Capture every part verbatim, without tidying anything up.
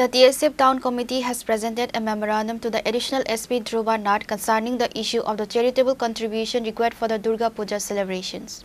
The T S F Town Committee has presented a memorandum to the Additional S P Dhruba Nath concerning the issue of the charitable contribution required for the Durga Puja celebrations.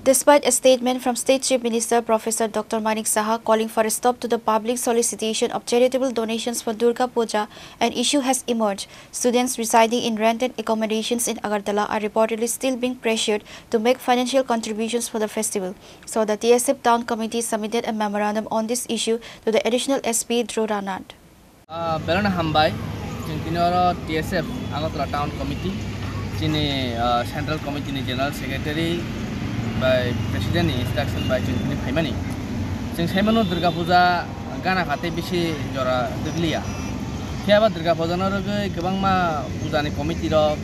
Despite a statement from State Chief Minister Professor Doctor Manik Saha calling for a stop to the public solicitation of charitable donations for Durga Puja, an issue has emerged. Students residing in rented accommodations in Agartala are reportedly still being pressured to make financial contributions for the festival. So the T S F Town Committee submitted a memorandum on this issue to the Additional S P Dhruba Nath. Ah, belai no hambai. Chwng tini oro T S F Agartala Town Committee, chini, ah, Central Committee ni General Secretary bai President ni instruction bai chwng tini phaimani. Chwng saimano Durga Puja gana kha tei bisi jora dwgliya. Phiya ba Durga Puja no rwgwi kwbangma puja ni committee rok,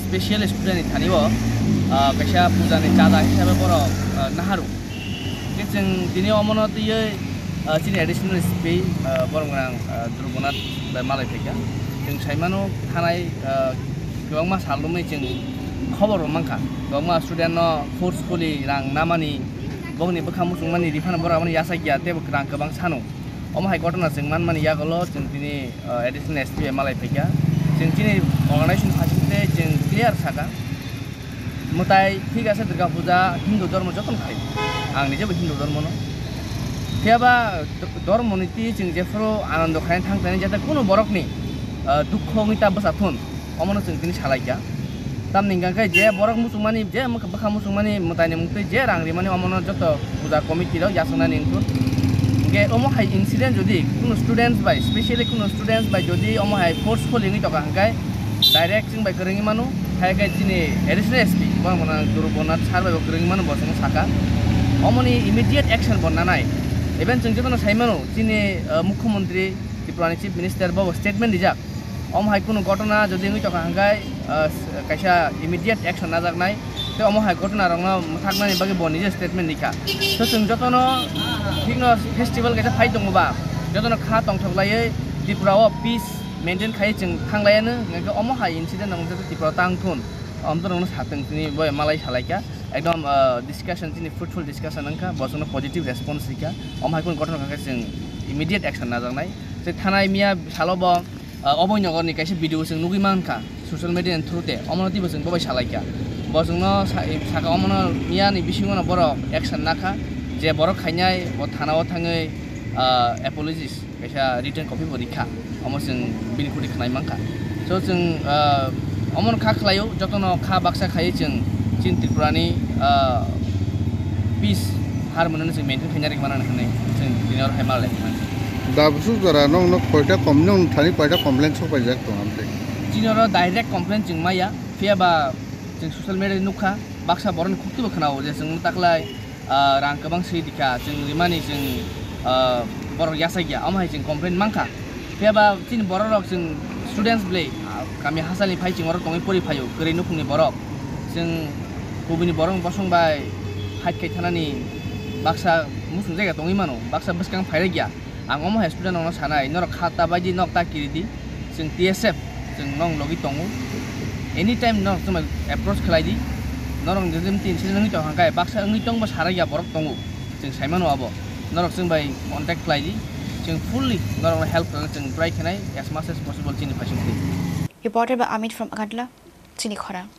special student ni thani o, ah, kaisa puja ni chaja hisabe borok, ah, naharu. Khe chwng tini omono twiwi, ah, chini additional S P, ah, borok gwnang, ah, Dhruba Nath bai malai phaikha. Chwng saimano thanai, ah, kwbangma sal romwi chwng khobor bo mankha. Kwbangma student no forcefully rang namani, bokni bwkha muchungmani, riphano borok abono yachakya tei bo rang kwbang sano. Omo hai gotona chwng manmani yagulo chwng tini, ah, additional S P bai malai phaikha. Chwng chini organization phaisingtwi chwng clear sakha. Mwtai thik ase, Durga Puja Hindu dhormo jotono khai. Ang nijebo Hindu dhormono. Phiya ba d-, dhormo niti chwng jephuru anando khaina thang thani jate kuno borokni, ah, dukho wngwi ta bwsa thun. Omono chwng tini salaikha. Tamni hwnkha khe je borok muchungmani, je mwkha-, bwkha muchungmani mwtaini mungtwi je rang rimani omono joto puja committee rok yachaknani wngkha. Hwnkhe omo hai incident jodi kuno students bai, specially kuno students bai jodi omo hai forceful wngwi tongkha hwnkhe direct chwng bai kwrwngwi mano, hai khe chini additional S P borok gwnang Dhruba Nath sir bai bo kwrwngwi mano, bo chwngno sakha. Omoni immediate action bo nanai. Even chwng jotono sai mano chini, uh, Mukhyamantri Tripura ni Chief Minister bo bo statement rijak. Omo hai kunu gotona jodi wngwi tongkha hwnkhe, ah, s-, kaisa immediate action najaknai. Tei omo hai gotona rokno mwthaknani bagwi bo nije statement rikha. So chwng jotono thikno festival kaisa phai tongo ba, jotono kha tongthok laiwi Tripura o peace maintain khai chwng thang laiya no, hwnkhe omo hai incident rok joto Tripura o tang thun. Omo to rokno satwng tini bo malai salaikha. Ekdom, ah, discussion chini fruitful discussion wngkha, bo chwngno positive response rikha. Omo hai kunu gotona kha khe chwng immediate action najaknai. Tei thanai miya salo bo, ah, Oboinogor ni kaisa video chwng nugwi mankha social media ni through te, omono teibo chwng bobai salaikha. Bo chwngno sa-, saka omono miyani bisingo no borok action nakha, je borok khainai bo thana o thangwi, ah, apologies kaisa written copy bo rikha, omo chwng bini khudi khwnai mankha. So chwng, ah, omono kha khlaio, jotono kha baksa khaiwi chwng chini Tripura ni, ah, peace harmony no chwng maintain khaina rikmana hinwi chwng tini oro hai malai. Dabsuk jora nokno koita kom-, nokni thani koita complaint sok paijak tong amtwi? Chini oro direct complaint chwng maya, phiya ba chwng social media nukha, baksa borokni khuktibo khwnao je chwng taklai, ah, rang kwbang swi dikha, chwng rimani chwng, ah, borok yachakya, omo hai chwng complaint mankha. Phiya ba chini borok rok chwng students bwlwi, ah, kami hachalni phai chwng oro tongwi pori phaio, kwrwi nukhungni borok. Chwng kubuni borok bosong bai fight khai thanani baksa muchung jaga tongwi mano, baksa bwskang phairakya. Ang omo hai student rokno sanai, norok kha ta baidi, nok ta kiridi, chwng T S F, chwng nong logi tongo. Anytime norok chwng bai approach khlai di, norok jodi tension wngwi tong kha, baksa wngwi tongbo sarakya borok tongo, chwng sai mano abo. Norok chwng bai contact khlai di, chwng fully norokno help khlai chwng try khainai as much as possible chini phaisingtwi. Reported by Amit from Agartala, Chini Khorang.